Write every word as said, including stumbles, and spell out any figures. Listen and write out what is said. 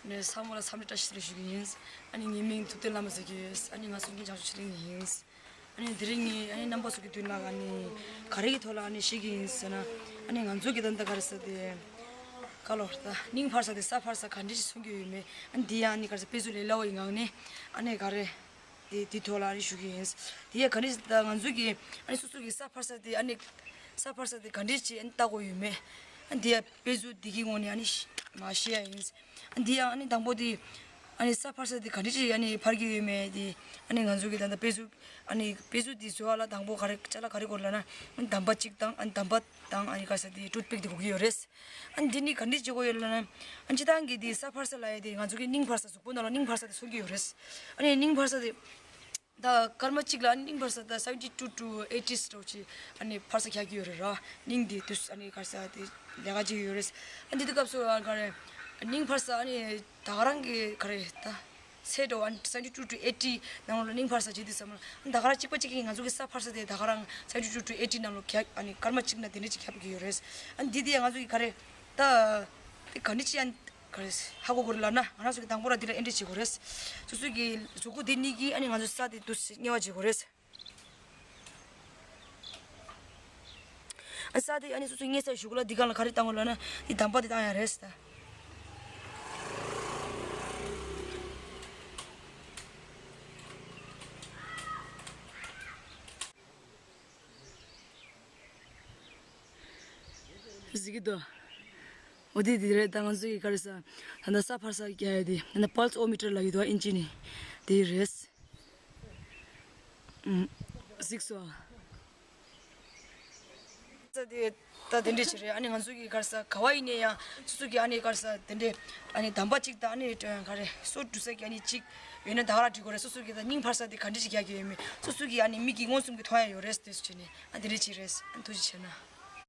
ནས་ཚང་མ་ལ་འཚམས་འདྲི་བཀྲ་ཤིས་བདེ་ལེགས་ཞུ་གི་ཡིན། ཨ་ནི་ངའི་མིང་ཐུབ་བསྟན་བླ་མ་ཟེར་གྱི་ཡོད། ཨ་ནི་ང་སྲོང་བཙན་བྱང་ཆུབ་ཆོས་གླིང་ནས་ཡིན། ཨ་ནི་དེ་རིང་ངས་ཨ་ནི་རྣམ་པ་ཚོ་གི་མདུན་ལ་ཨ་ནི་ག་རེ་གི་ཐོག་ལ་ཨ་ནི་བཤད་ཀྱི་ཡིན་ཟེར་ན། ཨ་ནི་ང་ཚོ་གི་ད་ལྟ་ག་རེ་ཟེར་ཏེ། ག་ལོར་ད་སྙིང་འཕར་ས་དེ་ས་འཕར་ས་ག་འདྲ་ཞིག་མཚོན་གྱི་ཡོད་མེད། ཨ་ནི་འདི་ཡང་ཨ་ནི་ག་རེ་ཟེར་དཔེ་མཛོད་ལས་སླ་བོ་ཡི་ངང་ནས་ཨ་ནི་ག་རེ། དེ་དེ་ཐོག་ལ་ཨ་ནི་ཞུ་གི་ཡིན། དེ་ཡང་ག་འདྲ་ཞིག་ད་ང་ཚོ་གི་ཨ་ནི་སོ་སོ་གི་ས་འཕར་ས་དེ་ཨ་ནི་ས་འཕར་ས་དེ་ག་འདྲ་ཞིག་ཨ་ནི་ལྟ་དགོས་ཡོད་མེད། ཨ་ནི་དེ་ཡང་དཔེ་མཛོད་འདི་གི་ངོས་ནས་ཨ་ནི་མར་བཤད་ཡ་ཡིན། ཨ་ནི་དེ་ཡང་ཨ་ནི་དང་པོ་དེ། ཨ་ནི་ས་འཕར་ས་དེ་ག་འདྲ་ཞིག་ཨ་ནི་འཕར་གྱི་ཡོད་མེད་དེ། ཨ་ནི་ང་ཚོ་གི་ད་ལྟ་དཔེ་མཛོད། ཨ་ནི་དཔེ་མཛོད་དེ་བཟོ་བ་ལ་དང་པོ་ག་རེ་ཅ་ལག་ག་རེ་དགོས་ལབ་ན། ཨ་ནི་འདམ་པ་གཅིག་དང་ཨ་ནི་འདམ་པ་དང་ཨ་ནི་ག་ས་དེ་ཊུཐ་པིག་དེ་དགོས་ཀྱི་ཡོད་རེད། ཨ་ནི་འདི་ནི་ག་འདྲ་བྱེད་དགོས་ཡོད་ལབ་ན། ཨ་ནི་སྤྱིར་བཏང་གི་དེ་ས་འཕར་ས་ལབ་ཡ་དེ་ང་ཚོ་གི་སྙིང་འཕར་ས་གཟུགས་པོ་ནང་ལ་སྙིང་འཕར་ས་དེ་མཚོན་གྱི་ཡོད་རེད། ཨ་ནི་སྙིང་འཕར་ས་དེ། ད་སྐར་མ་གཅིག་ལ་ཨ་ནི་སྙིང་འཕར་ས་ད་seventy two to eighty stroke ཅིག་ཨ་ནི་འཕར་ས་རྒྱག་གི་ཡོད་རེད་ར། སྙིང་དེ་དུས་ཨ་ནི་ག་ས་དེ་ལས་ཀ་བྱེད་ཀྱི་ཡོད་རེད། ཨ་ནི་དེ་དུས་སྐབས་སུ་ཨ་ག་རེ། སྙིང་འཕར་ས་ཨ་ནི་ད་ག་རང་གི་ག་རེ་ད། ཚད་འགྲོ་ཨ་ནི་seventy two to eighty ནང་ལོགས་ལ་སྙིང་འཕར་ས་བྱེད་དུས་ཙམ་ལ་ཨ་ནི་ད་ག་རང་གཅིག་པ་གཅིག་གིས་ང་ཚོ་གི་ས་འཕར་ས་དེ་ད་ག་རང་seventy two to eighty ནང་ལོགས་རྒྱག་ཨ་ནི་སྐར་མ་གཅིག་ན་དེ་འདྲ་ཅིག་རྒྱག་གི་ཡོད་རེད། ཨ་ནི་འདི་དེ་ང་ཚོ་གི་ག་རེ་ད་དེ་ག་འདྲ་ཅིག་ཨ་ནི་ག་རེ་ཧ་གོ་དགོས་རེད་ལབ་ན། ང་རང་ཚོ་གི་དང་པོ་ར་འདི་ལ་ཨེ་འདྲ་བྱེད་དགོས་རེད། སོ་སོ་གི་གཟུགས་པོ་འདི་གཉིས་ཀྱིས་ཨ་ནི་ང་ཚོ་ས་དེ་འདུག་སེ་མཉེ་བ་བྱེད་དགོས་རེད། ཨ་ས་དེ་ཨ་ནི་སོ་སོ་མཉེ་ས་གཞུག་ལ་འདི་སྒང་ལ་ག་རེ་བཏང་དགོས་ལབ་ན་འདི་འདམ་པ་དེ་བཏང་ཡ་རེད་ད། གཟིགས་ཀྱི་འདུག་འོ་དེ་དེ་རེད། ད་ང་ཚོ་གི་ག་རེ་ཟ། ད་ལྟ་ས་འཕར་ས་རྒྱག་ཡ་དེ་ད་ལྟ་pulse oximeter ལབ་ཀྱི་འདུག་ཨིན་ཇི་ནས། དེ་རེད། ཨུམ། གཟིགས་སོང་། ས་དེ་ད་དེ་འདྲས་ཅིག་རེད། ཨ་ནི་ང་ཚོ་གི་ག་རེ་ཟ་ག་བ་ཡིན་ནའི་ཡང་སོ་སོ་གི་ཨ་ནི་ག་རེ་ཟ་དེ་འདྲས་ཨ་ནི་འདམ་པ་གཅིག་དང་ཨ་ནི་ག་རེ་སོ་འདུ་ས་གི་ཨ་ནི་གཅིག་ཡོད་ན་ད་ག་རང་འགྲིག་གི་རེད། སོ་སོ་གི་ད་སྙིང་འཕར་ས་དེ་ག་འདྲས་ཅིག་རྒྱག་གི་ཡོད་མེད་སོ་སོ་གི་ཨ་ནི་མིག་གིས་མངོན་སུམ་གྱིས་མཐོང་ཡ་ཡོད་རེད། དེ་སུ་བྱས་ནས་ཨ་དེ་འདྲས་ཅིག་རེད། ཨ་ཐུགས་རྗེ་ཆེ་གནང་།